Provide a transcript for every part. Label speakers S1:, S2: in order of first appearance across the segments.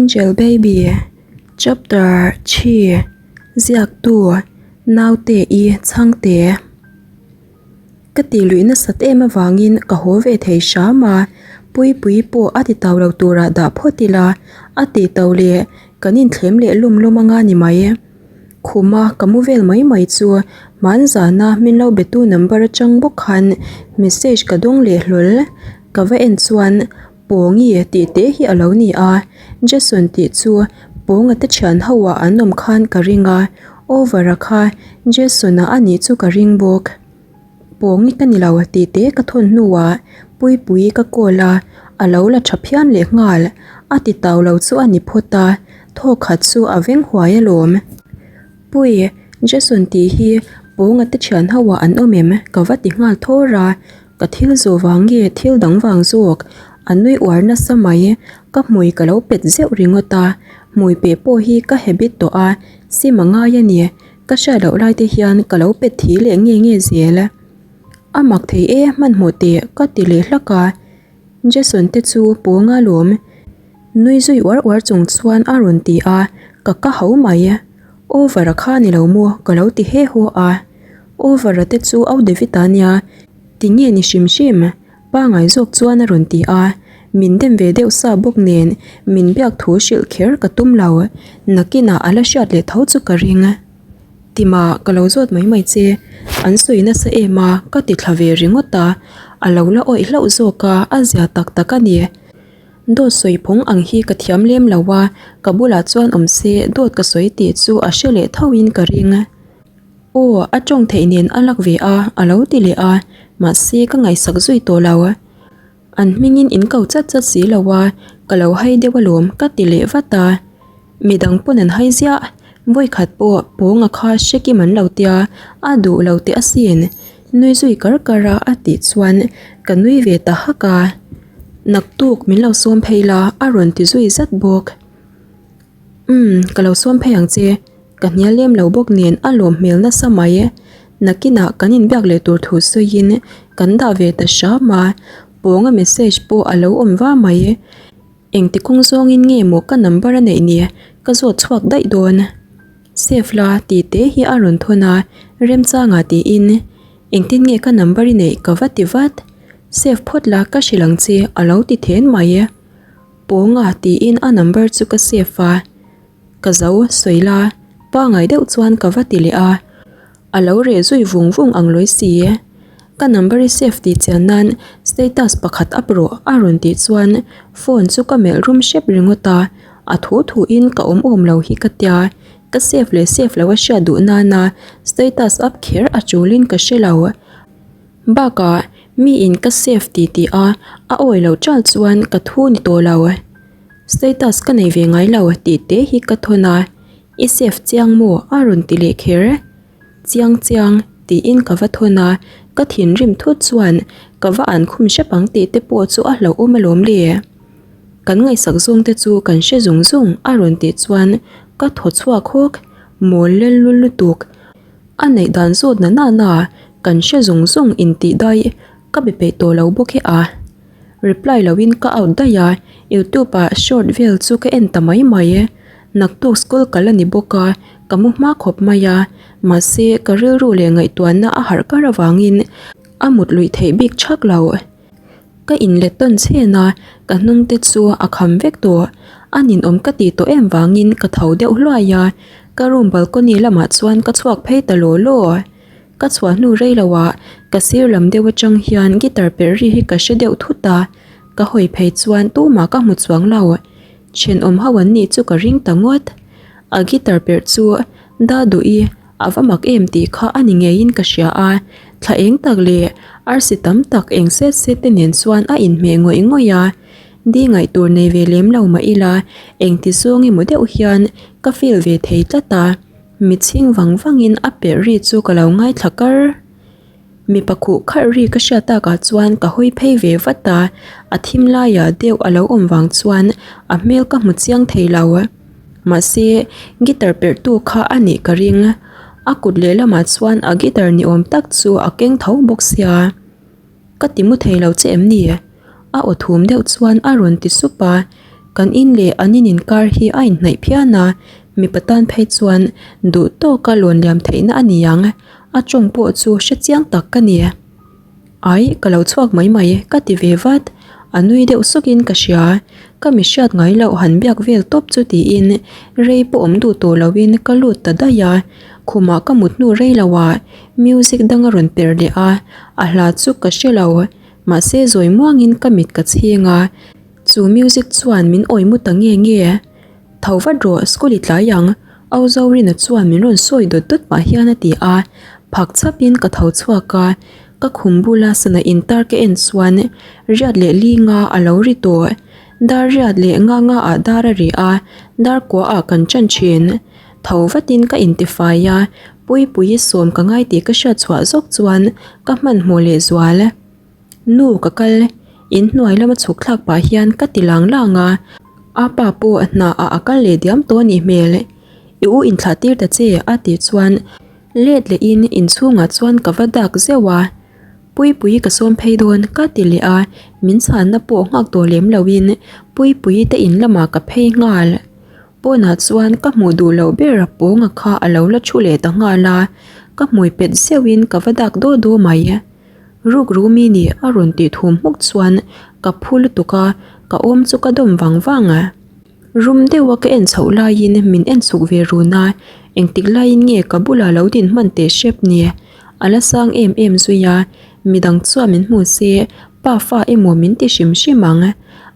S1: Angel Baby Chapter xii Ziaktu Naute i Chhangte Ka tih luih nasat em avangin ka haw ve thei hram a, Puipuii pawh a ti tau lo turah dah phawt ila, a ti tau leh kan inthlem leh lawm lawm anga ni mai. Khuma ka mu vel mai mai chu hmanzana min lo betu number atang bawk khan message ka dawng leh hlawl. Ka va en chuan Pawngi tih te hi a lo ni a, Jason tih chu Pawnga te thian ho ah an awm khan ka ring a, Over-a kha Jason-a a nih chu ka ring bawk. Pawngi ka ni lo tih te ka thawn hnuah Puipui ka call a, a lo la tha phian leh nghal, a ti tau lo chu a ni phawt a, thaw khat chu a veng huai alawm. Pui, Jason tih hi Pawnga te thian ho ah an awm em? Ka va ti nghal thawr a. Ka thil zawh vang nge thil dang vang zawk? A nui uar nasa mai. Ka hmui ka lo pet zeuh ringawt a, hmui peh pawh hi ka habit tawh a, sim a ngai a ni. Ka hriat loh lai te hian ka lo pet thi leh nge nge zel. A mak thei e hmanhmawh teh ka ti leh hlak a. Jason te chu pawnga lawm. Nui zui uar uar chung chuan a rawn ti a, ka ka ho mai. Over a kha ni lo maw ka lo ti he haw a. Over a te chu au David a nia, tinge ni hrim hrim? Pangai zawk chuan a rawn ti a, min dem ve deuh sa bawk nen min biak thu hrilh kher ka tum lo, nakinah a la hriat leh tho chu ka ring. Tima ka lo zawt mai mai che, an sawi nasa em a ka ti thla ve ringawt a, a lo la awih hlauh zawk a, a zia tak tak a ni. Dawt sawi phawng ang hi ka thiam lem lo a, ka bulah chuan awm se dawt ka sawi tih chu a hre leh tho in ka ring. Aw, a tawng theih nen a lak ve a, a lo ti leh a, mahse ka ngaihsak zui tawh lo. An hmingin in ko chat chat si lo a, ka lo hai deuh alawm ka ti leh vat a. Midang pawn an hai ziah, vawikhat pawh pawnga kha hre kim an lo tia, a duh lo teh asin. Nui zui kar kar a a tih chuan ka nui ve ta hak a. Naktuk min lo sawm phei la a rawn ti zui zat bawk. Umm, ka lo sawm phei ang che. Ka hnial lem lo bawk nen a lawm hmel nasa mai. Nakinah kan inbiak leh tur thu sawiin kan dah ve ta hram a, pawnga message pawh a lo awm va mai. Engti kawng zawngin nge maw ka number a neih ni ka zawt chhuak daih dawn. Save la tih te hi a rawn thawn a, remchangah tiin engtin nge ka number i neih ka va ti vat. Save phawt la ka hrilh ang che a lo ti then mai. Pawnga tiin a number chu ka save a. Ka zo sawi la, pangai deuh chuan ka va ti leh a, a lo reh zui vung vung ang lawi si. Ka number i save tih chian nan status pakhat up rawh a rawn tih chuan phone chu ka melh rum hrep ringawt a, a thu thu in ka awm awm lo hi ka tia, ka save leh save lo a hriat duh nana status up kher a tul in ka hre lo. Bakah mi in ka save ti tih a, a awi loh chal chuan ka thu ni tawh lo. Status ka nei ve ngai lo tih te hi ka thawn a, I save chiang maw? a rawn ti leh kher. Chiang chiang tiin ka va thawn a, ka thinrim thut chuan ka va an khum hrep ang tih te pawh chu a hlauhawm alawm le. Kan ngaihsak zawng te chu kan hre zung zung a rawn tih chuan ka thaw chhuak hawk, mawl lel lul lutuk. A neih dan zawt na na na kan hre zung zung intih daih ka be peih tawh lo bawk e a. Reply lo in ka out daih a, youtube ah short vel chu ka en ta mai mai. Naktuk school kal a ni bawk a, ka mu hma khawp mai a, mahse ka rilru leh ngaihtuahna a harh kar avangin a mut luih theih bik thak lo. Ka inlet tawn chhen a, ka hnung te chu a kham vek tawh. A ninawm ka tih tawh em vangin ka tho deuh hluai a, ka room balcony lamah chuan ka chhuak phei ta law law. Ka chhuah hnu rei lo ah ka sir lam deuh atang hian guitar perh ri hi ka hre deuh thut a, ka hawi phei chuan tumah ka hmu chuang lo. Thenawm ho an nih chu ka ring ta ngawt. A guitar perh chu da duh i a va mak em tih kha a ni ngeiin ka hria a, thla eng tak leh arsi tam tak eng set set te nen chuan a inhmeh ngawih ngawih a. Di ngaih tur nei ve lem lo mah ila engti zawng emaw deuh hian ka feel ve thei tlat a. Mitchhing vang vangin a perh ri chu ka lo ngaithla kar. Mipa khuh kharh ri ka hriat takah chuan ka hawi phei ve vat a, a thim laiah deuh a lo awm vang chuan a hmel ka hmu chiang thei lo. Mahse, guitar perhtu kha a nih ka ring. A kut lehlamah chuan a guitar ni awm tak chu a keng tho bawk sia. Ka ti mu thei lo che em ni? A aw thum deuh chuan a rawn ti sup a. Kan in leh an in inkar hi a inhnaih phian a, mipa tan phei chuan duh tawka lawn liam theihna a ni ang. A tawng pawh chu hre chiang tak ka ni. Ai, ka lo chhuak mai mai, ka ti ve vat. A nui deuh sawkin ka hria. Ka mi hriat ngai loh han biak vel tawp chu tiin rei pawh awm duh tawh loin ka lut ta daih a. Khumah ka mut hnu rei loah music dang a rawn per leh a, a hla chu ka hre lo. Mahse zawi muangin ka mit ka chhing a, chu music chuan min awi mu ta nge nge. Tho vat rawh, school i tlai ang, Au Zorina chuan min rawn sawi dawt dawt pah hian a ti a, phak chhapin ka tho chhuak a, ka khum bula sana intar ka en chuan riat leh li nga a lo ri tawh. Dar riat leh nga nga ah dar a ri a, dar kua ah kan ṭan ṭhin. Tho vatin ka intifai a, Puipuii sawm ka ngai tih ka hriat chhuah zawk chuan ka hmanhmawh leh zual. Nu ka kal, in hnuai lama chhuk thlak pah hian ka ti lang lang a, a pa pawh hna ah a kal leh diam tawh a nih hmel. I u inthlah tir ta che a tih chuan let leh in inchhungah chuan ka va dak zeuh a, Puipuii ka sawm phei dawn ka ti leh a, min chhanna pawh nghak tawh lem lo in Puipuii te in lamah ka phei nghal. Pawnah chuan ka hmuh duh loh ber pawnga kha a lo la thu leh ta nghal a, ka hmui pet zeuh in ka va dak daw daw mai. Ruk ru mi ni a rawn tih thum hmuk chuan ka phu lutuk a, ka awm chu ka dawm vang vang a. Rum deuha ka en chhoh laiin min en chhuk ve run a, engtik laiin nge ka bulah lo din hman teh hrep ni? A la sang em em zui a, midang chuan min hmu se pa fa emaw min ti hrim hrim ang.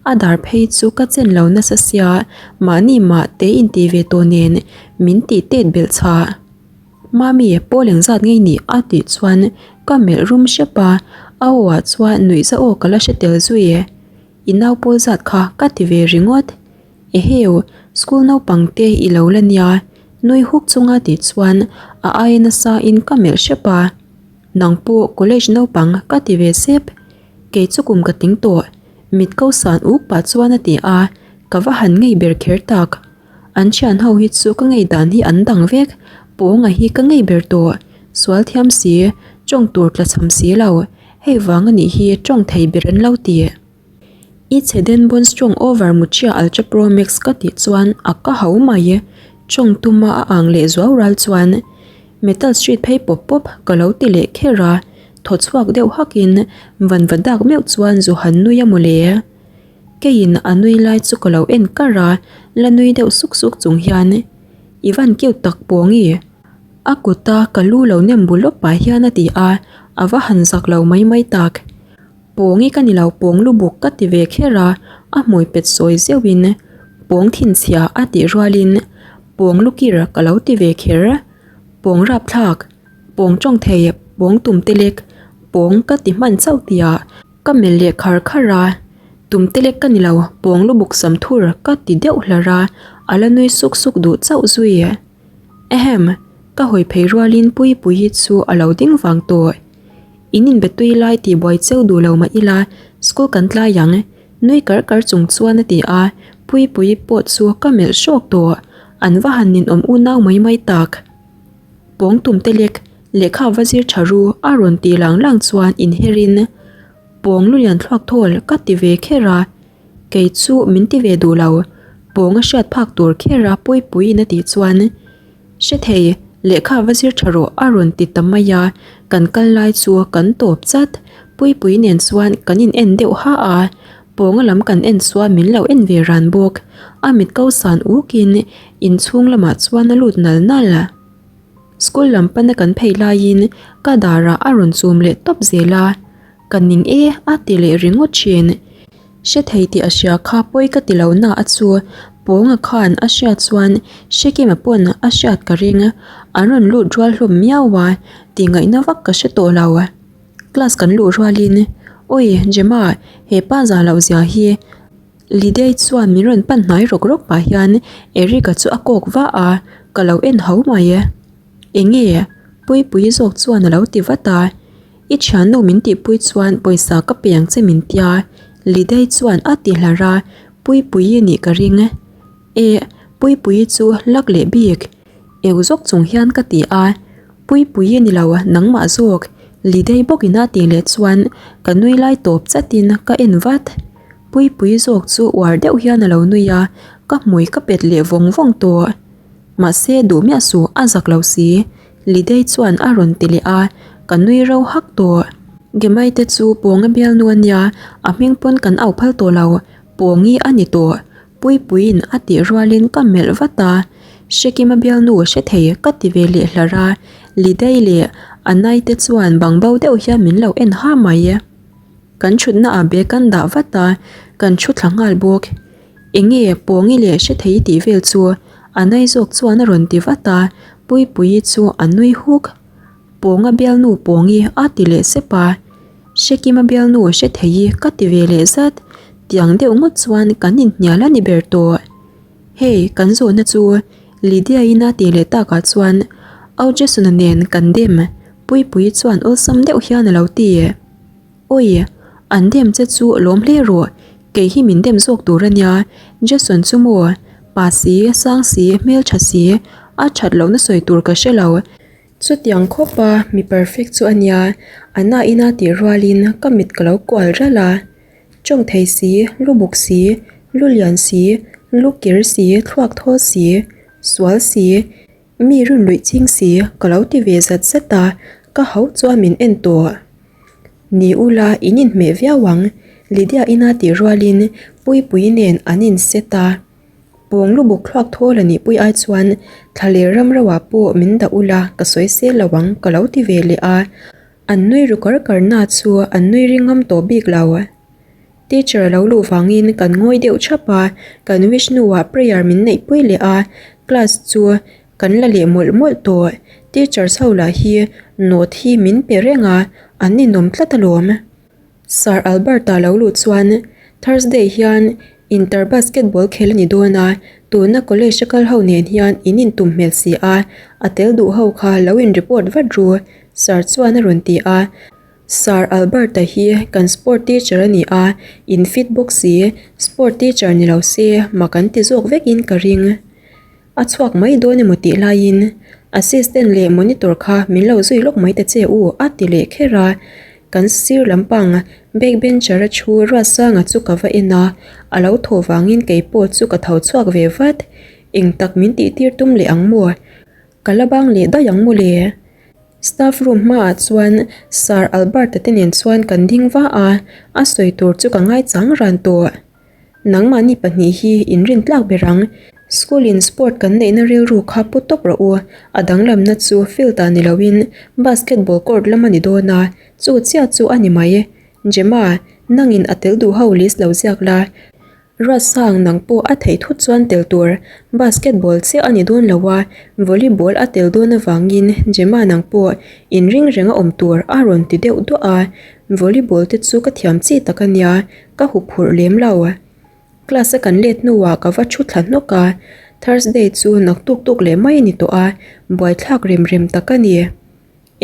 S1: A dar phei chu ka chen lo nasa sia, mahni mah te intih ve tawh nen min tih tet belh chhah. Mami, pawl engzat ngei ni? a tih chuan ka melh rum hrep a, a aw ah chuan nuihza aw ka la hre tel zui. I nau pawl zat kha ka ti ve ringawt. Eheu, school naupang te i lo la nia, nui huk chunga tih chuan a aia nasa in ka melh hrep a. Nang pawh college naupang ka ti ve sep. Kei chu kum ka tling tawh, mit ko san uk pah chuan a ti a, ka va han ngei ber kher tak. An thian ho hi chu ka ngei dan hi an dang vek, Pawnga hi ka ngei ber tawh, sual thiam si, tawng tur tla cham si lo, hei vang a nih hi tawng thei ber an lo ti. I chhe den bon strong over muchia ultra pro max ka tih chuan a ka ho mai, tawng tuma a ang leh zuau ral chuan metal street phei pawp pawp ka lo ti leh kher a, thaw chhuak deuh hakin van va dak meuh chuan zu han nui a mawle. Keiin a nui lai chu ka lo en kar a, la nui deuh suk suk chung hian I van cute tak Pawngi. A kuta ka lu lo nem bu lawp pah hian a ti a, a va han zak lo mai mai tak. Pawngi ka ni lo pawng lu buk ka ti ve kher a, a hmui pet sawi zeuhin pawng thinchhia a tih rualin pawng lu kir ka lo ti ve kher. Pawng rapthlak, pawng tawng thei, pawng tum te lek, pawng ka ti hman chauh tia. Ka melh leh khar khar a, tum te lek ka ni lo, pawng lu buk sam thur ka ti deuh hlar a, a la nui suk suk duh chauh zui. Ehem, ka hawi phei rualin Puipuii chu a lo ding vang tawh. In inbe tui lai tih buai cheu duh lo mah ila, school kan tlai ang, nui kar kar chung chuan a ti a, Puipuii pawh chu ka melh hrawk tawh, an va han ninawm unau mai mai tak. Pawng tum te lek lehkha va zir tha ru a rawn tih lang lang chuan inherin pawng lu lian thluak thawl ka ti ve kher a, kei chu min ti ve duh lo, pawng a hriat phak tur kher a Puipuiin a tih chuan hre thei lehkha va zir tha rawh a rawn ti ta mai a, kan kal lai chu kan tawp chat, Puipui nen chuan kan in en deuh ha a, pawnga lam kan en chuan min lo en ve ran bawk, a mit ko san ukin inchhung lamah chuan a lut nal nal. School lam pana kan phei laiin ka darah a rawn chum leh tawp zel a, ka ning e a ti leh ringawt thin. Hre thei tih a hria kha pawi ka ti lo na a chu Pawnga khan a hriat chuan Hrekima pawn a hriat ka ring, an rawn lut rual hlawm miau a tih ngaihna vak ka hre tawh lo. Class kan luh rualin Awi Gemma he pa zah loh zia hi Lidei chuan min rawn pan hnai rawk rawk pah hian Eric-a chu a kawk vah a, ka lo en ho mai e. Enge? Puipuii zawk chuan a lo ti vat a, I thiannu min tihpui chuan pawisa ka pe ang che min tia Lidei chuan a ti hlar a, Puipuii nih ka ring. E, Puipuii chu lak leh bik. Eu zawk chung hian ka ti a, Puipuii ni lo nangmah zawk Lidei bawkin a tih leh chuan ka nui lai tawp chatin ka en vat. Puipuii zawk chu uar deuh hian a lo nui a, ka hmui ka pet leh vawng vawng tawh. Mahse duh miah suh a zak lo si, Lidei chuan a rawn ti leh a, ka nui ro hak tawh. Gemai te chu Pawnga bialnu a nia, a hming pawn kan au phal tawh lo, Pawngi a ni tawh. Puipuiin a tih rualin ka melh vat a, Hrekima bialnu hre thei ka ti ve leh hlar a, Lidei leh Anai te chuan bang bo deuh hian min lo en ha mai. Kan thutna ah bag kan dah vat a, kan thu thla nghal bawk. Enge Pawngi leh hre thei tih vel chu Anai zawk chuan a rawn ti vat a, Puipuii chu a nui huk. Pawnga bialnu Pawngi a ti leh sep a, Hrekima bialnu hre thei ka ti ve leh zat. Tiang deuh ngawt chuan kan inhnial a ni ber tawh. Hei kan zawhna chu Lydia-in a tih leh takah chuan Au Jason-a nen kan dem Puipuii chuan awlsam deuh hian a lo ti. Awi, an dem che chu lawm hle rawh, kei hi min dem zawk tur a nia, Jason chu maw, pa si, sang si, hmeltha si, a that lohna sawi tur ka hre lo. Chutiang khawpa mi perfect chu a nia, a na ina tih rualin ka mit ka lo kual ralh a. Tawng thei si, lu buk si, lu lian si, lu kir si, thluak thawl si, sual si, Mi run luih ching si ka lo ti ve zat zat a, ka ho chuan min en tawh. Ni ula in inhmeh viau ang, Lydia ina tih rualin Puipuii nen an in set a. Pawng lubuk thluak thawl a nihpui ai chuan thla leh ram rauh ah pawh min dah ula ka sawi sel lo ang ka lo ti ve leh a, an nui ru kar kar na chu an nui ring ngam tawh bik lo. Teacher a lo luh vangin kan ngawi deuh thap a, kan wish hnuah prayer min neih pui leh a, class chu kan la leh mawlh mawlh tawh. Teachers ho lah hi note hi min pe reng a, an ninawm tlat alawm. Sir Albert-a lo luh chuan Thursday hian inter basketball khel a ni dawn a, tuna college a kal ho nen hian in intum hmel si a, a tel duh ho kha lo in report vat ru, Sir chuan a rawn ti a. Sir Albert-a hi kan sport teacher a ni a, in fit bawk si, sport teacher ni lo se mak an ti zawk vekin ka ring. A chhuak mai dawn emaw tih laiin assistant leh monitor kha min lo zui lawk mai ta che u a ti leh kher a, kan sir lampang back bencher a thu Ruatsanga chu ka va en a, a lo thaw vangin keipawh chu ka tho chhuak ve vat. Eng tak min tih tir tum leh ang maw? Ka la bang leh daih ang maw le? Staff room hmaah chuan Sir Albert-a te nen chuan kan ding va a, a sawi tur chu ka ngaichang ran tawh. Nangmahni pahnih hi inrin tlak ber ang. School in sport kan neihna rilru kha pu tawp rawh u, a danglamna chu field ah ni loin basketball court lam a ni dawn a, chu chiah chu a ni mai. Gemma, nangin a tel duh ho list lo ziak la, Ruatsang nang pawh a theih thut chuan tel tur basketball chiah a ni dawn lo a, volleyball a tel dawn avangin Gemma nang pawh inring reng a awm tur a rawn ti deuh duah a, volleyball te chu ka thiam chi tak a nia, ka huphurh lem lo. Class a kan let hnuah ka va thu thla hnawk a, Thursday chu naktuk tuk leh mai a ni tawh a, buaithlak rem rem tak a ni.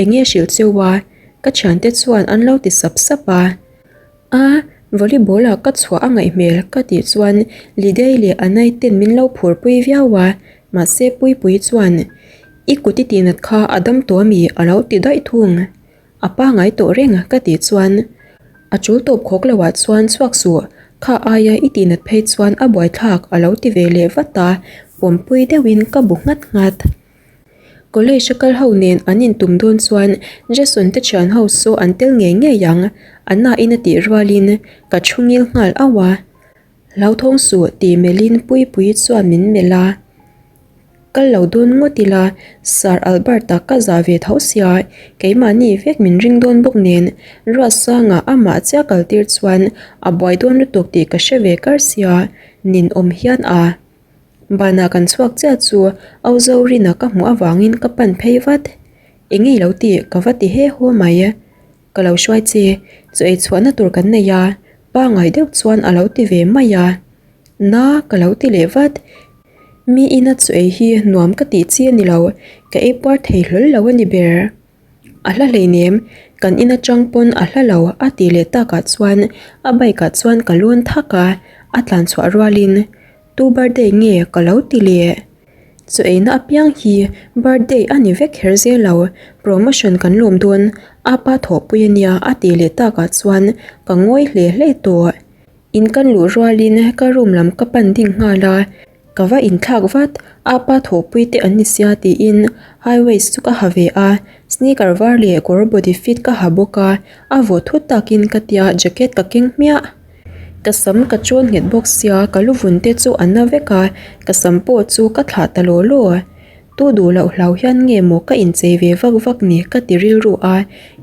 S1: Enge hrilh cheu a? Ka thiante chuan an lo ti sap sap a. A, volleyball ah ka chhuah a ngaih hmel ka tih chuan Lidei leh Anai ten min lo phur pui viau a, mahse Puipui chuan I kut i tihnat kha a dam tawh ami a lo ti daih thung. A pangai tawh reng ka tih chuan a tul tawp khawk lo ah chuan chhuak suh, kha aia i tihnat phei chuan a buaithlak a lo ti ve leh vat a, pawmpui deuhin ka bu nghat nghat. College a kal ho nen an intum dawn chuan Jason te thian ho saw an tel ngei ngei ang, a na in a tih rualin ka thu ngil nghal auh a. Hlauthawng suh tih melhin Puipuii chuan min melh a. Kal lo dawn ngawt ila Sir Albert-a ka zah ve tho sia, keimahni vek min ring dawn bawk nen Ruatsanga amah chiah kal tir chuan a buai dawn lutuk tih ka hre ve kar sia, ninawm hian a. Banah kan chhuak chiah chu Auzo Rina ka hmuh avangin ka pan phei vat. Eng nge lo tih ka va ti he haw mai. Ka lo hruai che, chaw ei chhuahna tur kan nei a, pangai deuh chuan a lo ti ve mai a. Na ka lo ti leh vat. Mi ina chaw ei hi nuam ka tih chi a ni lo, ka ei puar thei hlawl lo a ni ber. A hla hleinem, kan in atang pawn a hla lo a tih leh takah chuan a bike ah chuan ka lawn thak a, a tlan chhuah rualin tu birthday nge ka lo ti leh. Chaw eina apiang hi birthday a ni vek kher zel lo, promotion kan lawm dawn apa thawhpui a nia a tih leh takah chuan ka ngawi hle hle tawh. In kan luh rualin ka room lam ka pan ding nghal a, ka va inthlak vat, apa thawhpui te an ni sia tiin high waist chu ka ha ve a, sneaker var leh kawr body fit ka ha bawk a, a vawt thut takin ka tia jacket ka keng hmiah. Ka sam ka chawn nghet bawk sia ka lu vun te chu a na vek a, ka sam pawh chu ka thlah ta law law. Tu duh loh hlau hian nge maw ka inchei ve vak vak ni ka ti rilru a,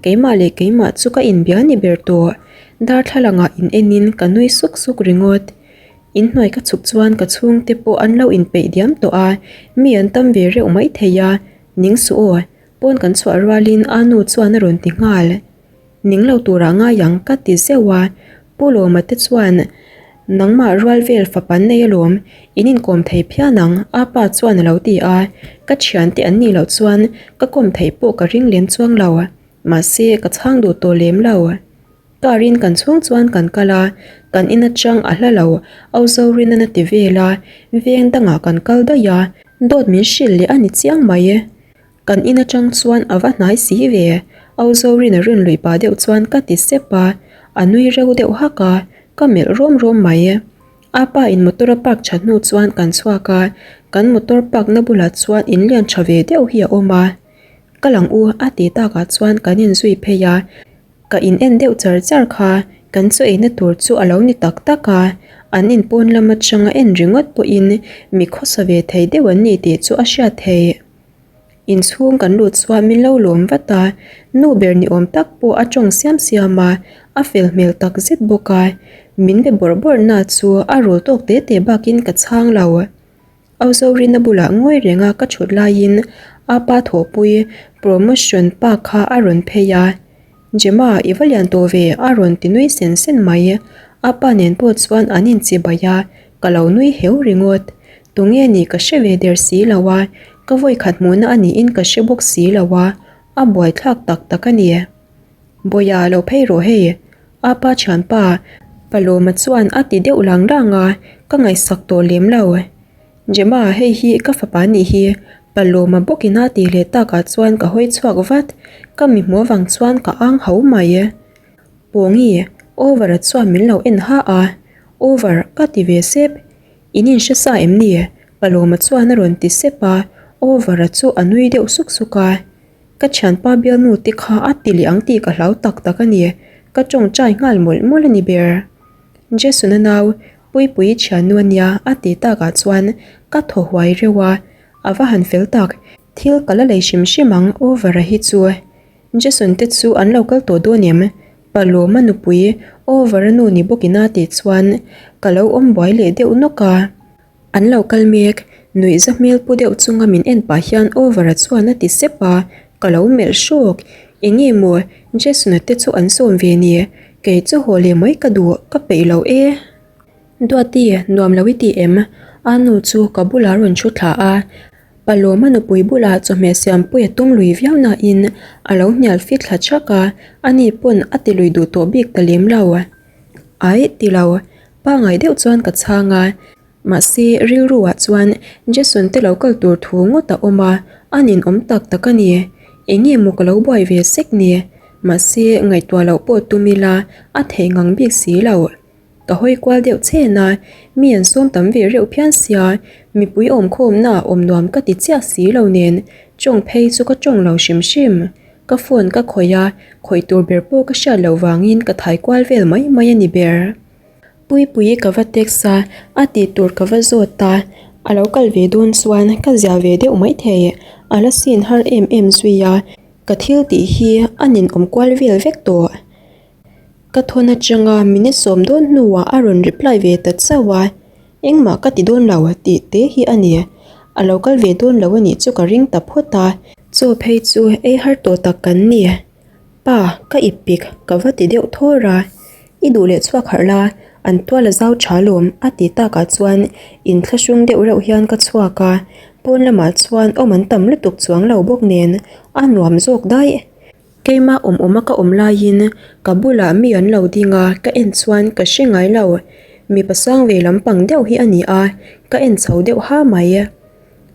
S1: keimah leh keimah chu ka inbia ni ber tawh. Darthlalangah in enin ka nui suk suk ringawt. Inhnuai ka chhuk chuan ka chhungte pawh an lo inpeih diam tawh a, mi an tam ve reuh mai thei a, ning suh aw, pawn kan chhuah rualin a nu chuan a rawn ti nghal. Ning lo turah ngai ang ka ti zeuh a, Pu Lawma te chuan nangmah rual vel fapa an nei alawm, in inkawm thei phian ang a pa chuan a lo ti a, ka thiante an nih loh chuan ka kawm theih pawh ka ring lem chuang lo, mahse ka chhang duh tawh lem lo. Car in kan chhung chuan kan kal a, kan in atang a hla lo, Auzorin a ti vel a, veng dangah kan kal daih a, dawt min hrilh leh a ni chiang mai. Kan in atang chuan a va hnai si ve, Auzorin a rawn lui pah deuh chuan ka ti sep a, a nui reuh deuh hak a, ka melh rawm rawm mai. A pa in motor a park that hnu chuan kan chhuak a, kan motor park na bulah chuan in lian tha ve deuh hi a awm a. Ka lang u a ti takah chuan kan inzui phei a, Ka in en deuh char char kha, kan chaw eina tur chu a lo ni tak tak a, an in pawn lam atanga en ringawt pawhin mi khawsa ve thei deuh an ni tih chu a hriat theih. Inchhung kan lut chuan min lo lawm vat a, nu ber ni awm tak pawh a tawng siam siam a, a fel hmel tak zet bawk a, min be bawrh bawrh na chu a rul tawk te te bakin ka chhang lo. Auzawrina bulah ngawi renga ka thut laiin a pa thawhpui promotion pa kha a rawn phei a, Gemma i va lian tawh ve a rawn ti nui sen sen mai. A pa nen pawh chuan an inchibai a, ka lo nui heu ringawt. Tunge nih ka hre ve der si lo a, ka vawikhat hmuhna a niin ka hre bawk si lo a, a buaithlak tak tak a ni. Bawiha lo phei rawh hei, a pa thianpa Palawma chuan a ti deuh lang lang a, ka ngaihsak tawh lem lo. Gemma hei hi ka fapa nih hi, Palawma bawkin a tih leh takah chuan ka hawi chhuak vat, ka mi hmuh avang chuan ka ang ho mai. Pawngi, Over-a chuan min lo en ha a, Over ka ti ve sep, in inhre sa em ni? Palawma chuan a rawn ti sep a, Over-a chu a nui deuh suk suk a. Ka thianpa bialnu te kha a ti leh ang tih ka hlau tak tak a ni, ka tawngtai nghal mawlh mawlh a ni ber. Jason-a nau, Puipuii thiannu a nia a ti takah chuan ka thaw huai reuh a, a va han fel tak, thil ka la lei hrim hrim ang over-a hi chu. Jason te chu an lo kal tawh dawn em? Palawma nupui over-a nu ni bawkin a tih chuan ka lo awm buai leh deuh nawk a. An lo kal mek, nuihza hmel pu deuh chunga min en pah hian Over-a chuan a ti sep a, ka lo melh hrawk. Enge maw Jason-a te chu an sawm ve ni, kei chu haw leh mai ka duh, ka peih lo e. Duati, nuam lo i ti em? A nu chu ka bulah a rawn thu thla a, Palawma nupui bulah chawhmeh siampui a tum lui viau nain a lo hnial fit thla chak a, ani pawn a ti lui duh tawh bik ta lem lo. Aih, ti lo, Pangai deuh chuan ka chhang a, mahse rilru ah chuan Jason te lo kal tur thu ngawt a awm a, a ninawm tak tak a ni. Enge maw ka lo buai ve sek ni? Mahse ngaihtuah loh pawh tum ila a theih ngang bik si lo. Ka hawi kual deuh chen a, mi an sawm tam ve reuh phian sia, mipui awmkhawmna ah awm nuam ka ti chiah si lo nen tawng phei chu ka tawng lo hrim hrim. Ka phone ka khawih a, khawih tur ber pawh ka hriat loh vangin ka thai kual vel mai mai a ni ber. Puipuii ka va text a, a tih tur ka va zawt a, a lo kal ve dawn chuan ka zia ve deuh mai thei, a la sin har em em zui a, ka thil tih hi a ninawm kual vel vek tawh. Ka thawn atanga minute sawm dawn hnuah a rawn reply ve ta chauh a, engmah ka ti dawn lo tih te hi a ni, a lo kal ve dawn lo a nih chu ka ring ta phawt a. Chaw phei chu ei har tawh tak kan ni. Pa, ka ip pik, ka va ti deuh thawr a. I duh leh chhuak harh la, an tual a zau tha lawm, a ti takah chuan inthlahrung deuh reuh hian ka chhuak a. Pawn lamah chuan awm an tam lutuk chuang lo bawk nen a nuam zawk daih. Keimah awm awma ka awm laiin ka bulah mi an lo ding a, ka en chuan ka hre ngai lo. Mipa sang ve lampang deuh hi a ni a, ka en chho deuh ha mai.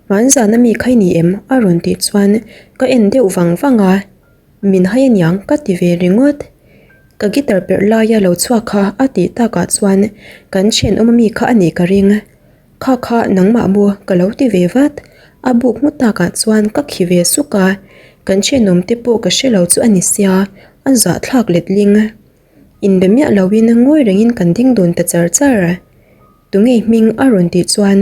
S1: Hmanzana mi kha i ni em? a rawn tih chuan ka en deuh vang vang a. Min hai aniang ka ti ve ringawt. Ka guitar perh laia lo chhuak kha a tih takah chuan kan thenawm ami kha a nih ka ring. Kha kha nangmah maw ka lo ti ve vat. A buk hmu takah chuan ka khi ve suk a, kan thenawm te pawh ka hre lo chu a ni sia, a zahthlak letling. Inbe miah loin ngawi rengin kan ding dun ta char char. Tunge hming a rawn tih chuan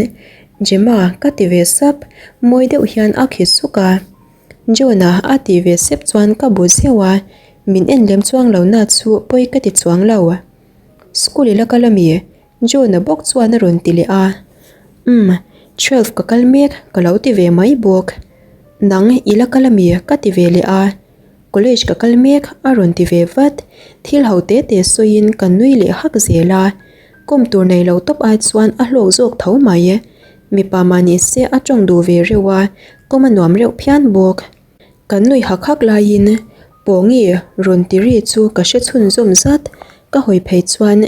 S1: Gemma ka ti ve sap, mawi deuh hian a khi suk a. John-a a tih ve sep chuan ka bu zeuh a, min en lem chuang lo na chu pawi ka ti chuang lo. School i la kal ami? John-a bawk chuan a rawn ti leh a. Umm, twelve ka kal mek ka lo ti ve mai bawk. Nang i la kal ami? ka ti ve leh a. College ka kal mek a rawn ti ve vat. Thil ho te te sawiin ka nui leh hak zel a. Kawm tur nei lo tawp ai chuan a hlawk zawk tho mai. Mipa mah ni se a tawng duh ve reuh a, kawm a nuam reuh phian bawk. Kan nui hak hak laiin Pawngi rawn ti ri chu ka hre chhunzawm zat. Ka hawi phei chuan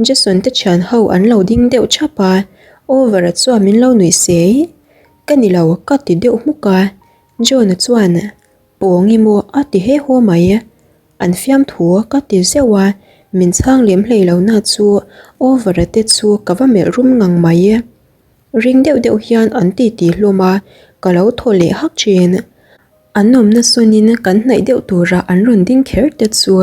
S1: Jason te thian ho an lo ding deuh thap a, Over-a chuan min lo nuih sei. Ka ni lo ka ti deuh hmuk a, John-a chuan Pawngi maw a ti he haw mai. An fiamthu ka ti zeuh a, min chhang lem hlei lo na chu Over-a te chu ka va melh rum ngang mai. Ring deuh deuh hian an ti ti hlawm a, ka lo thaw leh hak thin. An awmna sawnin kan hnaih deuh tura an rawn ding kher te chu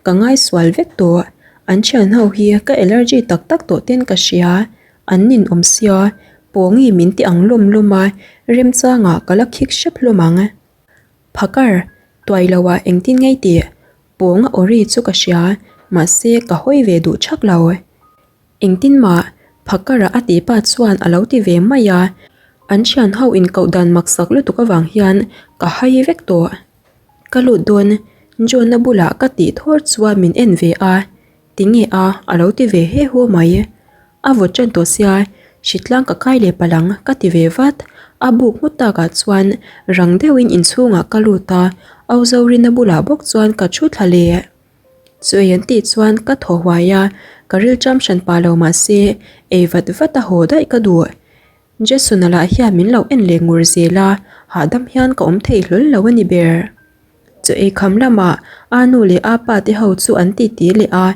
S1: ka ngaisual vek tawh. An thian ho hi ka allergy tak tak tawh ten ka hria. An ninawm sia, Pawngi min ti ang lawm lawm a, remchangah ka la khik hrep hlawm ang. Phakar, tuai lo ah engtin ngei tih Pawnga aw ri chu ka hria, mahse ka hawi ve duh thak lo. Engtin mah Phakara a tih pa chuan a lo ti ve mai a, an thian ho inkoh dan maksak lutuk avang hian ka hai vek tawh. Ka lut dawn, John-a bulah ka tih thawr chuan min en ve a, tinge a a lo ti ve he hu mai. A vawt ṭan tawh sia, hritlang ka kai leh palh ang ka ti ve vat. A buk nghut takah chuan rang deuhin inchhungah ka lut a, Auzawrina bulah bawk chuan ka thu thla leh. Chu ei an tih chuan ka thaw huai a, ka rilṭam hran pah lo mah se ei vat vat a haw daih ka duh. Jason-a lah hian min lo en leh ngur zel a, hahdam hian ka awm thei hlawl lo a ni ber. Chu ei kham lamah a nu leh a pa te ho chu an titi leh a,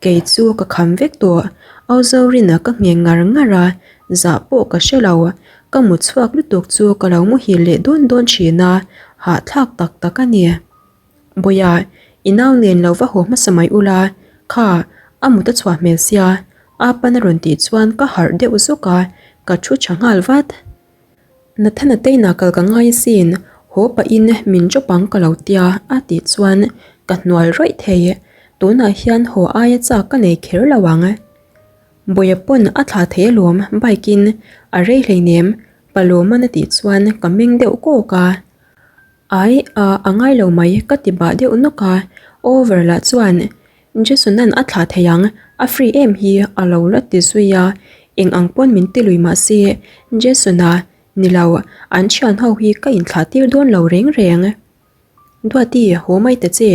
S1: kei chu ka kham vek tawh. Auzorin-a ka ngheng ngar ngar a, zah pawh ka hre lo. Ka mut chhuak lutuk chu ka lo muhil leh dawn dawn thin a, hahthlak tak tak a ni. Bawia, i nau nen lo va haw hmasa mai ula, kha a mut a chhuah hmel sia, a pan a rawn tih chuan ka harh deuh zawk a, ka thu tha nghal vat. Nathana teina kal ka ngai asin, haw pahin min drop ang ka lo tia a tih chuan ka hnual rawih thei, tunah hian haw aia chak ka nei kher lo ang. Bawia pawn a thlah thei alawm bike in a rei hleinem, Palawman a tih chuan ka meng deuh kawk a. Ai a a ngai lo mai ka ti bah deuh nawk a, over lah chuan Jason-a'n a thlah thei ang, a free em hi a lo la ti zui a, eng ang pawn min ti lui mah se Jason-a ni lo an thian ho hi ka inthlah tir dawn lo reng reng. Duati haw mai ta che,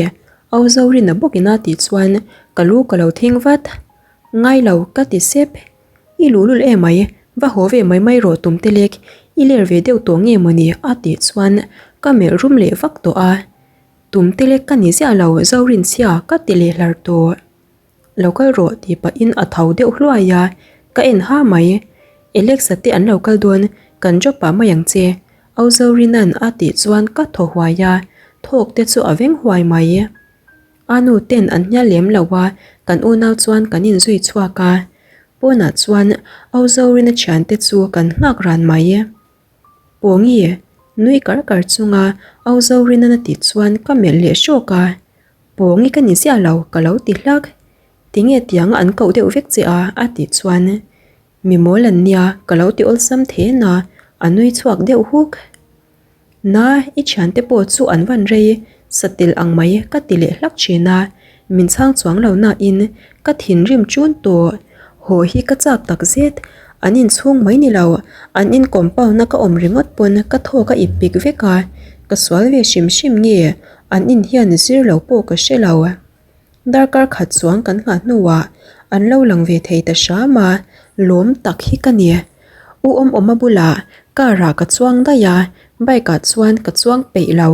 S1: Au Zorina bawkin a tih chuan ka lu ka lo thing vat. Ngai lo ka ti sep. I luhlul emai, va haw ve mai mai rawh tum te lek, i ler ve deuh tawh nge mawni a tih chuan ka melh rum leh vak tawh a. Tum te lek ka ni ziah lo Zorinchhia ka ti leh hlar tawh. Lo kal rawh tih pahin a tho deuh hluai a, ka en ha mai. Alex-a te an lo kal dawn, kan drop pah mai ang che. Au Zorina'n a tih chuan ka thaw huai a, thawk te chu a veng huai mai. A nu ten an hnial lem lo a, kan unau chuan kan inzui chhuak a. Pawnah chuan Auzorin a thiante chu kan nghak ran mai. Pawngi, nui kar kar chunga Auzorin a tih chuan ka melh leh hrawk a. Pawngi ka ni ziah lo ka lo ti hlak. Tinge tianga an koh deuh vek che a a tih chuan mi mawl an nia ka lo ti awlsam then a, a nui chhuak deuh huk. Na, i thiante pawh chu an van rei satel ang mai ka ti leh hlak thin a, min chhang chuang lo nain ka thinrim chun tawh. Haw hi ka chak tak zet, an inchhung mai ni lo, an in compound a ka awm ringawt pawn ka thawk a ip pik vek a, ka sual ve hrim hrim nge an in hian zir lo pawh ka hre lo. Darkar khat chuang kan nghah hnuah an lo lang ve thei ta hram a, lawm tak hi ka ni. U Awmawma bulah car ah ka chuang daih a, bike ah chuan ka chuang peih lo.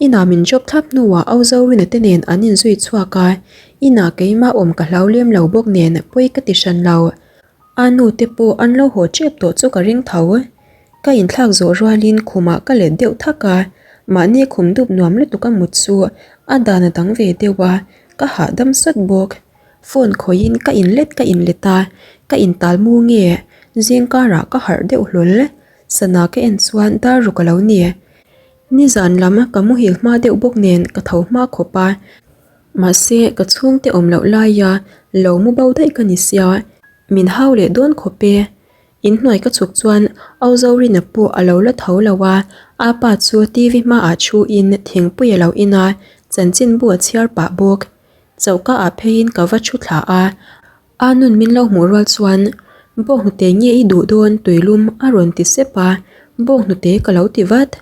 S1: Inah min drop thlap hnuah Au Zorina te nen an inzui chhuak a, inah keimah awm ka hlau lem lo bawk nen pawi ka ti hran lo. A nu te pawh an lo haw tep tawh chu ka ring tho. Ka inthlak zawh rualin khumah ka let deuh thak a, mahni khum dup nuam lutuk a mut chu a dan a dang ve deuh a, ka hahdam sawt bawk. Phone khawihin ka inlet ka inlet a, ka intal mu nge zing karah ka harh deuh hlawl. Sana ka en chuan dar ruk a lo ni. Nizan lam ka muhil hma deuh bawk nen ka tho hma khawp a, mahse ka chhungte awm loh laia lo mu bo daih ka ni sia, min hau leh dawn khawp e. Inhnuai ka chhuk chuan Au Zorina pawh a lo la tho lo a, a pa chu TV hmaah thuin thingpui a lo in a, chanchinbu a chhiar pah bawk. Choka ah pheiin ka va thu thla a, a nun min lo hmuh rual chuan Bawnghnute nge i duh dawn tuilum a rawn ti sep a, Bawnghnute ka lo ti vat.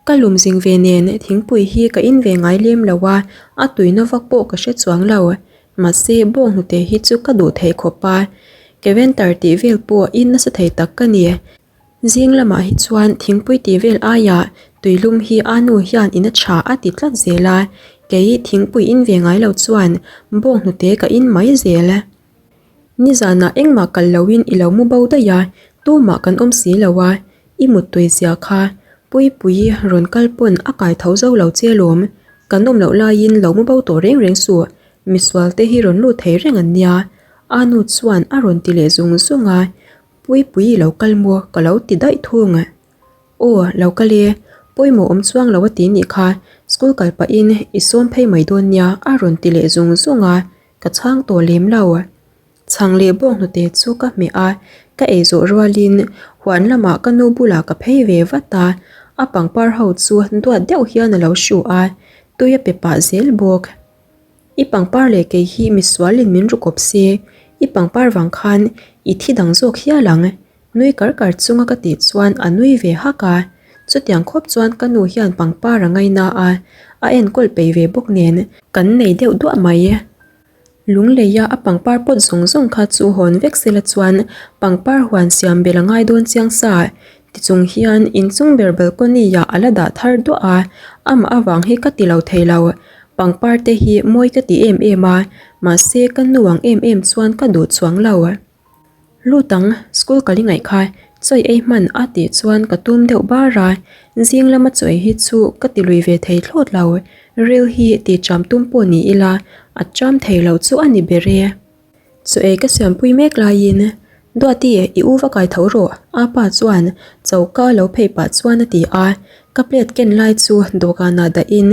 S1: Ka lum zing ve nen thingpui hi ka in ve ngai lem lo a, a tuina vak pawh ka hre chuang lo. Mahse Bawnghnute hi chu ka duh theih khawp a, Keventer tih vel pawh in nasa thei tak ka ni. Zing lamah hi chuan thingpui tih vel aiah tuilum hi a nu hian in a tha a ti tlat zel a, kei thingpui in ve ngai lo chuan bawnghnute ka in mai zel. Nizanah engmah kal loin i lo mu bo daih a, tumah kan awm si lo a, i muttui zia kha Puipuii rawn kal pawn a kai tho zo lo che lawm, kan awm loh laiin lo mu bo tawh reng reng suh, misual te hi rawn lut thei reng an nia, a nu chuan a rawn ti leh zung zung a. Puipui i lo kal maw ka lo ti daih thung. Aw, lo kal e, pawimawh awm chuang lo a ti nih kha, school kal pahin i sawm phei mai dawn nia a rawn ti leh zung zung a, ka chhang tawh lem lo. Chhang leh bawk hnute chu ka hmeh a, ka ei zawh rualin huan lamah ka nu bulah ka phei ve vat a, a pangpar ho chu duat deuh hian a lo hru a, tui a pe pah zel bawk. I pangpar leh kei hi misualin min ru kawp se, i pangpar vang khan i thi dang zawk hial ang, nui kar kar chunga ka tih chuan a nui ve hak a. Chutiang khawp chuan ka nu hian pangpar a ngaina a, a enkawl peih ve bawk nen kan nei deuh duah mai. Lungleia a pangpar pawt zawng zawng kha chu hawn vek sela chuan pangpar huan siam belh a ngai dawn chiang sa. Tichung hian inchung ber balcony ah a la dah thar duah a, amah avang hi ka ti lo thei lo. Pangpar te hi mawi ka ti em em a, mahse ka nu ang em em chuan ka duh chuang lo. Lut ang, school kal i ngaih kha, chawi ei hman a tih chuan ka tum deuh bar a, zing lama chawi hi chu ka ti lui ve thei thlawt lo, ril hi ti cham tum pawh ni ila a cham thei lo chu a ni ber e. Chaw ei ka siampui mek laiin, Duati, i u va kai tho rawh, a pa chuan choka lo phei pah chuan a ti a. Ka plate ken lai chu dawhkanah dahin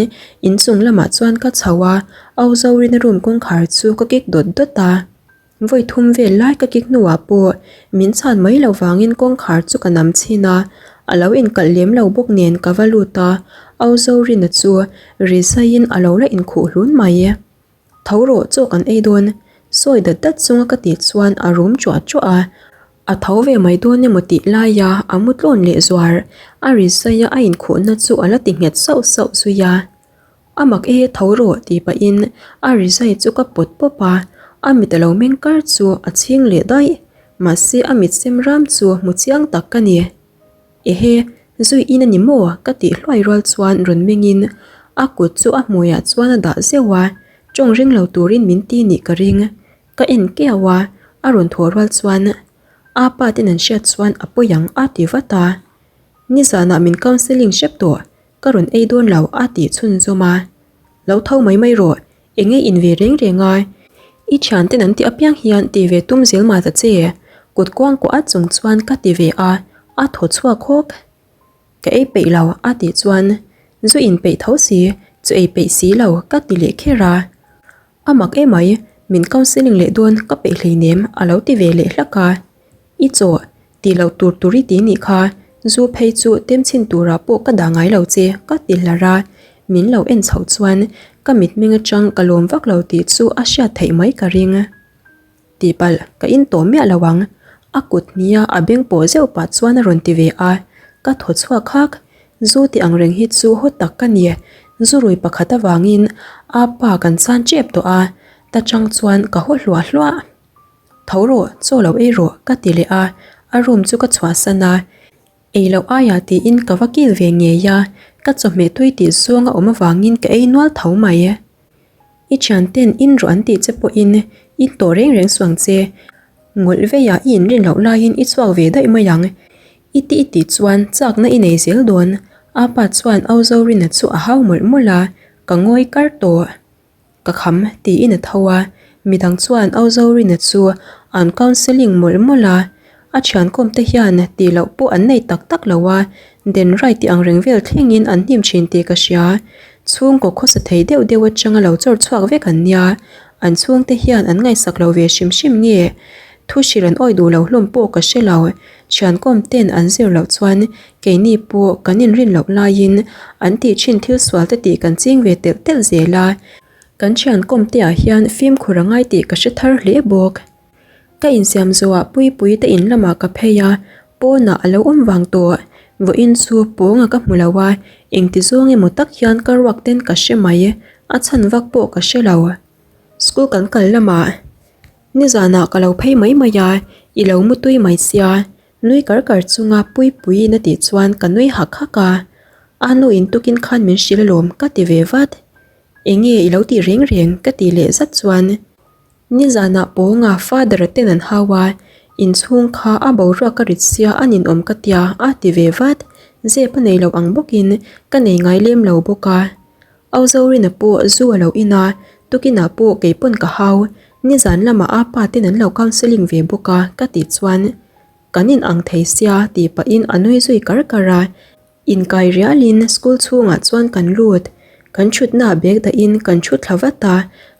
S1: inchung lamah chuan ka chho a, Au Zorina room kawngkhar chu ka kik dawt dawt a. Vawi thum vel lai ka kik hnuah pawh min chhan mai lo vangin kawngkhar chu ka nam chhin a, a lo inkalh lem lo bawk nen ka va lut a, Au Zorina chu ri zaiin a lo la inkhuh hlun mai. Tho rawh chaw kan ei dawn, sawi dat dat chunga ka tih chuan a rum chuah chuah a, a tho ve mai dawn emaw tih laia a mu tlawn leh zuar, a ri zaia a inkhuhna chu a la ti nghet sauh sauh zui a. A mak e tho rawh tih pahin a ri zai chu ka pawt pawp a, a mit a lo meng kar chu a chhing leh daih, mahse a mit sem ram chu hmu chiang tak ka ni. Ehe, zui in a ni maw? ka tih hluai rual chuan rawn mengin a kut chu a hmuiah chuan a dah zeuh a, tawng ring lo turin min ti nih ka ring. Ka en kiau a, a rawn thaw rual chuan a pa ten an hriat chuan a pawi ang a ti vat a. Nizanah min counselling hrep tawh, ka rawn ei dawn lo a tih chhunzawm a. Lo tho mai mai rawh, Eng nge in ve reng reng a? I thianten an tih apiang hian ti ve tum zel mah ta che. Kut kuang kuah at chung chuan ka ti ve a, a thaw chhuak hawk. Ka ei peih lo a tih chuan zu in peih tho si, chu ei peih si lo ka ti leh kher a. A mak emai, min counselling leh dawn ka peih hleinem a lo ti ve leh hlak a. I chaw tih loh tur tur i ti nih kha, zu phei chu tem chhin turah pawh ka dah ngai lo che ka ti hlar a, min lo en chhoh chuan ka mitmeng atang ka lawm vak lo tih chu a hriat theih mai ka ring. Tihpalh ka in tawh miah lo ang, a kut hnia a beng pawh zeuh pah chuan a rawn ti ve a, ka thaw chhuak hak, zu tih ang reng hi chu haw tak ka ni, zu rui pakhat avangin a pa kan chan tep tawh a, ta chang chuan ka haw hluah hluah. Tho rawh, chaw lo ei rawh ka ti leh a, a room chu ka chhuahsan a, ei loh aiah tiin ka va kil ve ngei a, Ka chawhmeh tui tih zawng a awm avangin ka ei nual tho mai. I thianten in rawh an tih che pawhin in tawh reng reng suang che. Ngawlh veiah i inrin loh laiin i chhuak ve daih mai ang. I ti i tih chuan chakna i nei zel dawn. Apa chuan Au Zorina chu a hau mawlh mawlh a, ka ngawi kar tawh. Ka kham tiin a tho a, midang chuan Au Zorina chu an counselling mawlh mawlh a, a thiankawm te hian tih loh pawh an nei tak tak lo a, den rai tih ang reng vel thlengin an hnim thin tih ka hria. Chhungkaw khawsa thei deuh deuh atanga lo chawr chhuak vek an nia, an chhungte hian an ngaihsak lo ve hrim hrim nge? Thu hrilh an awi duh lo hlawm pawh ka hre lo, thiankawm ten an zir loh chuan Keini pawh kan inrin loh laiin an tih thin thil sual te tih kan ching ve telh telh zel a, kan thian kawmte ah hian fimkhur a ngai tih ka hre thar hle bawk. Ka insiam zawhah Puipui te in lamah ka phei a, pawnah a lo awm vang tawh. Vawiin chu pawnga ka hmu lo a, engti zawng emaw tak hian ka ruak ten ka hre mai, a chhan vak pawh ka hre lo. School kan kal lamah nizanah ka lo phei mai mai a, i lo mutui mai sia, Nui kar kar chunga Puipuiin a tih chuan ka nui hak hak a, A nu in tukin khan min hrilh alawm ka ti ve vat. Enge i lo tih reng reng ka tih leh zat chuan nizanah pawnga father ten an hau a, inchhung kha a boruak a rit sia a ninawm ka tia a ti ve vat. Zep a nei lo ang bawkin ka nei ngai lem lo bawk a. Au Zorina pawh zu a lo in a, tukinah pawh keipawn ka hau, nizan lamah a pa ten an lo counselling ve bawk a ka tih chuan kan in ang thei sia tih pahin a nui zui kar kar a, inkai rialin school chhungah chuan kan lut, kan thutna bag dahin kan thu thla vat a,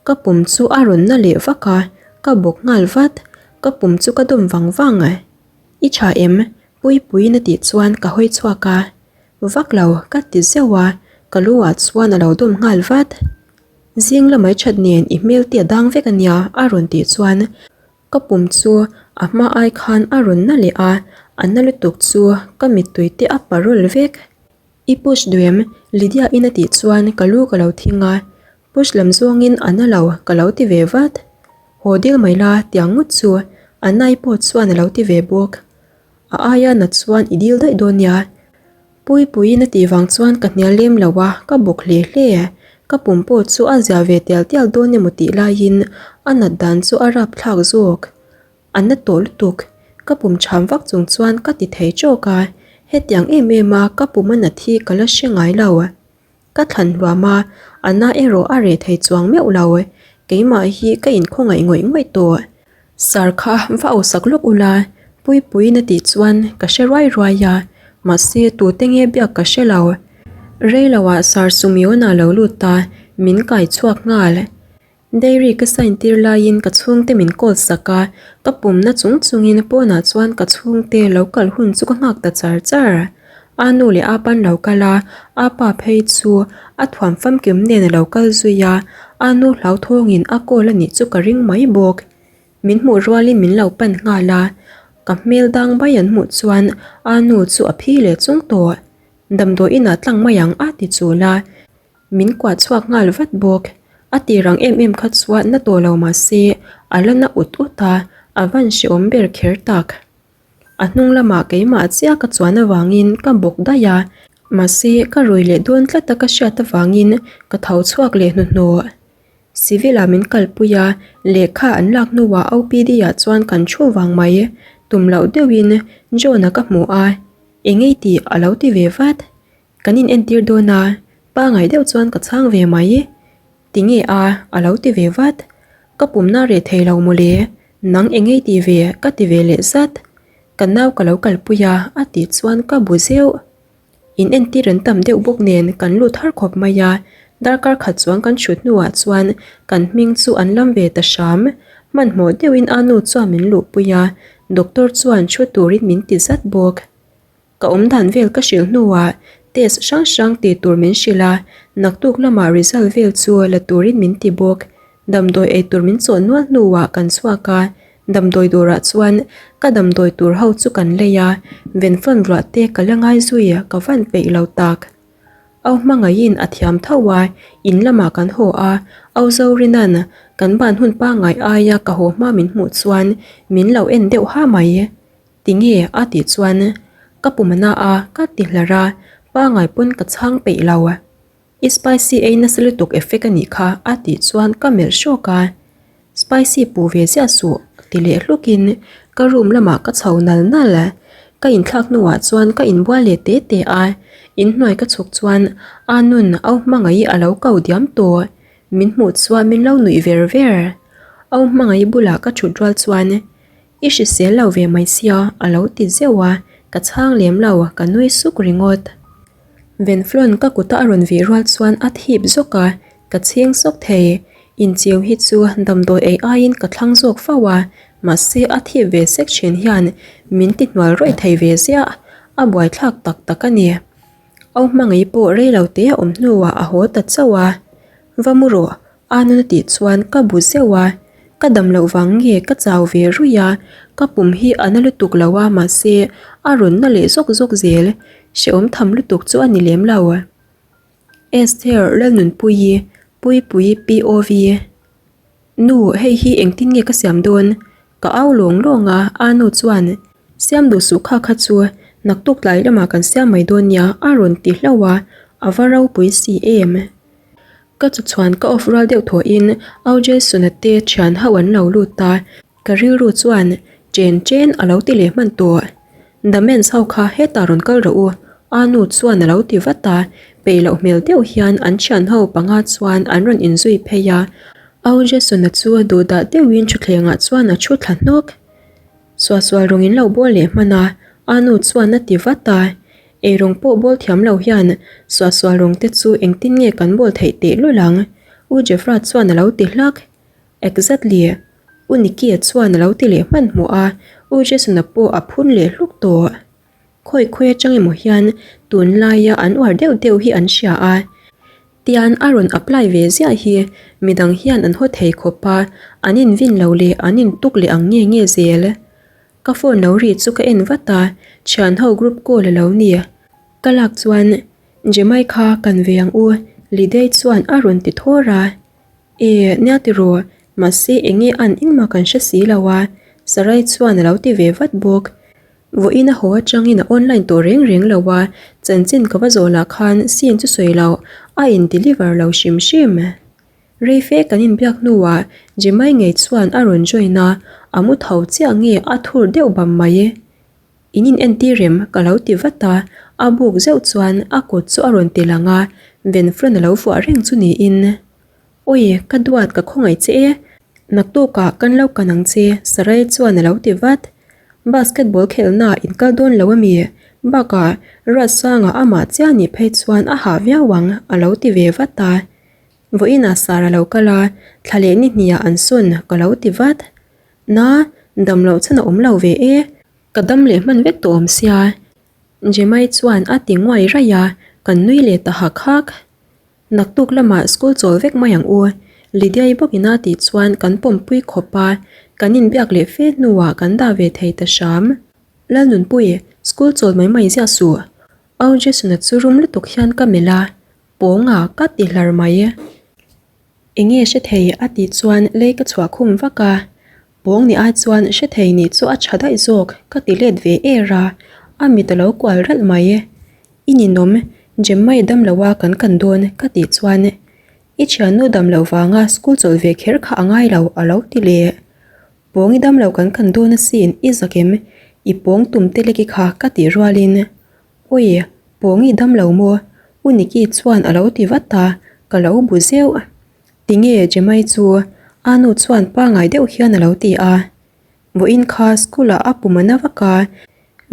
S1: ka pum chu a rawn na leh vak a, ka bawk nghal vat, ka pum chu ka dawm vang vang. I tha em? Puipuiin a tih chuan ka hawi chhuak a. Vak lo, ka ti zeuh a, ka lu ah chuan a lo dawm nghal vat. Zing lamai that nen i hmel te a dang vek a nia a rawn tih chuan ka pum chu a hma ai khan a rawn na leh a, a na lutuk chu ka mittui te a parawl vek. I push duh em? Lydia in a tih chuan ka lu ka lo thing a, push lam zawngin a na lo ka lo ti ve vat. Haw dil mai la tiang ngawt chu a nai pawh chuan a lo ti ve bawk. A aia nat chuan i dil daih dawn nia. Puipuiin a tih vang chuan ka hnial lem lo a, ka bawk hle hle. Ka pum pawh chu a zia ve tial tial dawn emaw tih laiin a nat dan chu a rapthlak zawk. A na tawh lutuk. Ka pum chham vak chung chuan ka ti thei tawk a, hetiang em em a ka pum a nat hi ka la hre ngai lo. Ka thlan hluam a, a na erawh a reh thei chuang meuh lo. Keimah hi ka inkhawngaih ngawih ngawih tawh. Sir kha va ausak lawk ula, Puipuiin a tih chuan ka hre ruai ruai a, mahse tute nge biak ka hre lo. Reiloah Sir Sumiona lo lut a, min kai chhuak nghal. Dairy ka sign tir laiin ka chhungte min call sak a, ka pumna chung chungin pawnah chuan ka chhungte lo kal hun chu ka nghak ta char char. A nu leh a pa'n lo kal a, a pa phei chu a thuam famkim nen a lo kal zui a, a nu hlauthawngin a call a nih chu ka ring mai bawk. Min hmuh rualin min lo pan nghal a, ka hmel dang bai an hmuh chuan a nu chu a phi leh chung tawh. Damdawi inah tlang mai ang a ti chul a. Min kuah chhuak nghal vat bawk. A tir ang em em kha chuan na tawh lo mah se a la na ut ut a, a van hrehawm ber kher tak. A hnung lamah keimah chiah ka chuan avangin ka bawk daih a, mahse ka rui leh dawn tlat a ka hriat avangin ka tho chhuak leh hnuhnawh. Civil ah min kalpui a, lehkha an lak hnuah OPD ah chuan kan thu vang mai. Tum loh deuhin John-a ka hmu a, engei tih a lo ti ve vat. Kan in entir dawn a, pangai deuh chuan ka chhang ve mai. Tinge a, a lo ti ve vat. Ka pumna reh thei lo mawle, nang engei ti ve ka ti ve leh zat. Ka nau ka lo kalpui a, a tih chuan ka bu zeuh. In entir an tam deuh bawk nen kan lut har khawp mai a, darkar khat chuan kan thut hnuah chuan kan hming chu an lam ve ta hram. Hmanhmawh deuhin a nu chuan min luhpui a, doctor chuan thu turin min ti zat bawk. Ka awm dan vel ka hrilh hnuah test hrang hrang tih tur min hrilh a, naktuk lamah result vel chu la turin min ti bawk. Damdawi ei tur min chawh nual hnuah kan chhuak a, damdawi dawrah chuan ka damdawi tur ho chu kan lei a, venfan ruah te ka la ngai zui ka van peih lo tak. Au hmangaihin a thiam tho a, in lamah kan haw a, Au Zorina'n kan ban hun pangngai aia ka haw hma min hmuh chuan min lo en deuh ha mai. Tinge? a tih chuan ka pum a na a, ka ti hlar a. Pangai pawn ka chhang peih lo. I spicy ei nasa lutuk effect a nih kha a tih chuan ka melh hrawk a. Spicy puh ve ziah suh ti leh hlukin ka room lamah ka chho nal nal. Ka inthlak hnuah chuan ka inbual leh te te a, inhnuai ka chhuk chuan a nun au hmangaih a lo ko diam tawh. Min hmuh chuan min lo nuih ver ver. Au hmangaih bulah ka thut rual chuan I hrisel lo ve mai sia a lo ti zeuh a, ka chhang lem lo ka nui suk ringawt. Venflon ka kuta a rawn vih rual chuan a thip zawk a, ka chhing sawk thei. Inchiu hi chu damdawi ei aiin ka thlang zawk fo a, mahse a thip ve sek thin hian min ti hnual rawih thei ve ziah, a buaithlak tak tak a ni. Au hmangaih pawh rei lo te a awm hnuah a haw ta chauh a, Va mu rawh, a nuna tih chuan ka bu zeuh a, ka dam loh vang nge ka chau ve ruih a, ka pum hi a na lutuk lo a mahse a rawn na leh zawk zawk zel, hrehawm tham lutuk chu a ni lem lo. Esther Lalnunpuii, Puipuii POV. Nu, hei hi engtin nge ka siam dawn? Ka au lawng lawng a, a nu chuan, Siam duh suh kha kha chu, naktuk tlai lamah kan siam mai dawn nia a rawn ti hlauh a, a va ropui si em. Ka chu chuan ka off rual deuh thawhin Au Jason-a te thian ho an lo lut a, ka rilru chuan chen chen a lo ti leh hman tawh. The mens ho kha hetah rawn kal rawh u, a nu chuan a lo ti vat a, peih loh hmel deuh hian an thian ho panga chuan an rawn inzui phei a, Au Jason-a chu duhdah deuhin thutthlengah chuan a thu thla hnawk. Suahsual rawng in lo bawl leh hman a, a nu chuan a ti vat a, eirawng pawh bawl thiam lo hian suahsual rawng te chu engtin nge kan bawl theih teh lul ang? U Jeffra chuan a lo ti hlak. Exactly. U Nicky-a chuan a lo ti leh hmanhmawh a, U Jason-a pawh a phun leh hluk tawh. Khawi khawi atang emaw hian tunlaia an uar deuh deuh hi an hria a, tian a rawn apply ve ziah hi midang hian an haw thei khawp a, an invin lo leh an intuk leh ang nge nge zel. Ka phone lo ri chu ka en vat a, thianho group call a lo ni. Ka lak chuan Jemai kha kan ve ang u, Lidei chuan a rawn ti thawr a. E, nia tiraw, mahse enge an engmah kan hre si lo a, Sarai chuan a lo ti ve vat bawk. Vawiin a haw atangin a online tawh reng reng lo a, chanchin ka va zawh lah khan scene chu sawi loh, a in deliver lo hrim hrim. Rei fe kan inbiak hnuah Jemai ngei chuan a rawn join a, a mu tho chiah nge a thur deuh bam mai. In in entir em? Ka lo ti vat a, a buk zeuh chuan a kut chu a rawn ti lang a, Venflon a lo vuah reng chu niin. Awi, ka duat ka khawngaih che e, naktukah kan lo kan ang che, Sarai chuan a lo ti vat. Basketball khelhna in kal dawn lo ami? Bakah, Ruatsanga amah chiah nih phei chuan a hah viau ang, a lo ti ve vat a. Vawiinah Sara lo kal a, thla leh ni hniah an sawn, ka lo ti vat. Na, dam loh chhan a awm lo ve e. Ka dam leh hman vek tawh awm sia. Jemai chuan a ti nguai raih a, kan nui leh ta hak hak. Naktuk lamah school chawl vek mai ang u, Lydia-i bawkin a tih chuan kan pawmpui khawp a, kan inbiak leh fe hnuah kan dah ve thei ta hram. Lalnunpui, school chawl mai mai ziah suh. Au Jason-a chu rum lutuk hian ka melh a, pawnga ka ti hlar mai. Enge hre thei a tih chuan lei ka chhuah khum vak a, pawng ni ai chuan hre thei nih chu a tha daih zawk ka ti let ve er a, a mit a lo kual ralh mai. I ninawm, Jemmai dam lo a kan kan dawn ka tih chuan i thiannu dam loh vanga school chawlh ve kher kha a ngai lo a lo ti leh. Pawng i dam lo kan kan dawn asin i zak em, i pawng tum te lek i kha ka tih rualin Awi, Pawngi dam lo maw? U Niki chuan a lo ti vat a, ka lo bu zeuh. Tinge Jemai chu? A nu chuan pangai deuh hian a lo ti a. Vawiin kha school ah a pum a na vak a,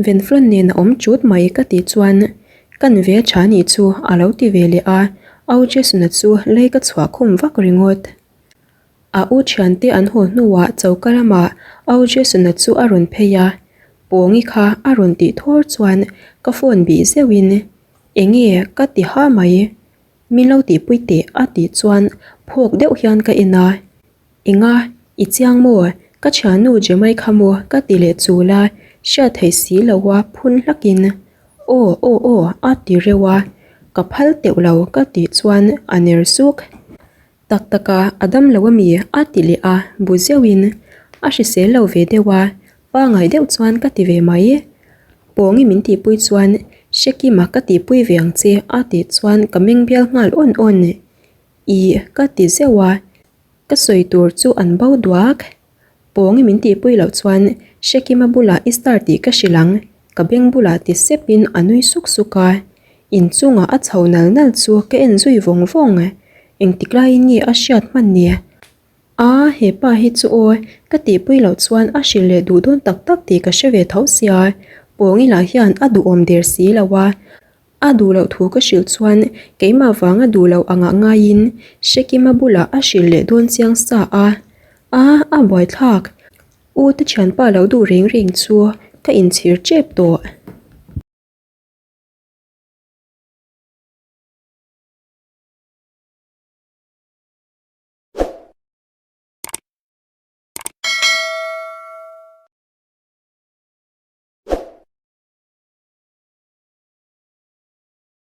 S1: Venflon nen a awm chut mai ka tih chuan kan ve tha nih chu a lo ti ve leh a, Au Jason-a chu lei ka chhuah khum vak ringawt. A u thiante an haw hnuah choka lamah Au Jason-a chu a rawn phei a, Pawngi kha a rawn tih thawr chuan ka phone bih zeuhin, Enge ka ti ha mai, min lo tihpui teh a tih chuan phawk deuh hian ka en a, Enga, i chiang maw? Ka thiannu Jemai kha maw? ka ti leh chul a, hriat theih si loa phun hlakin, Aw aw aw a ti reuh a, ka phal teuh lo ka tih chuan a ner suk. Tak tak a, a dam lo ami? a ti leh a, bu zeuhin a hrisel lo ve deuh a, pangai deuh chuan ka ti ve mai. Pawngi min tihpui chuan Hrekima ka tihpui ve ang che a tih chuan ka meng bial nghal awn awn. Ih ka ti zeuh a, ka sawi tur chu an bo duak. Pawngi min tihpui loh chuan Hrekima bulah i star tih ka hrilh ang, ka beng bulah ti sepin a nui suk suk a. Inchungah a chho nal nal chu ka en zui vawng vawng. Engtik laiin nge a hriat hman ni? A, he pa hi chu aw, ka tihpui loh chuan a hrilh leh duh dawn tak tak tih ka hre ve tho sia, Pawngi lah hian a duhawm der si lo a. A duh loh thu ka hrilh chuan keimah vanga duh loh angah ngaiin Hrekima bulah a hrilh leh dawn chiang sa a. A, a buaithlak. U te thianpa lo duh reng reng chu ka inchhir tep tawh.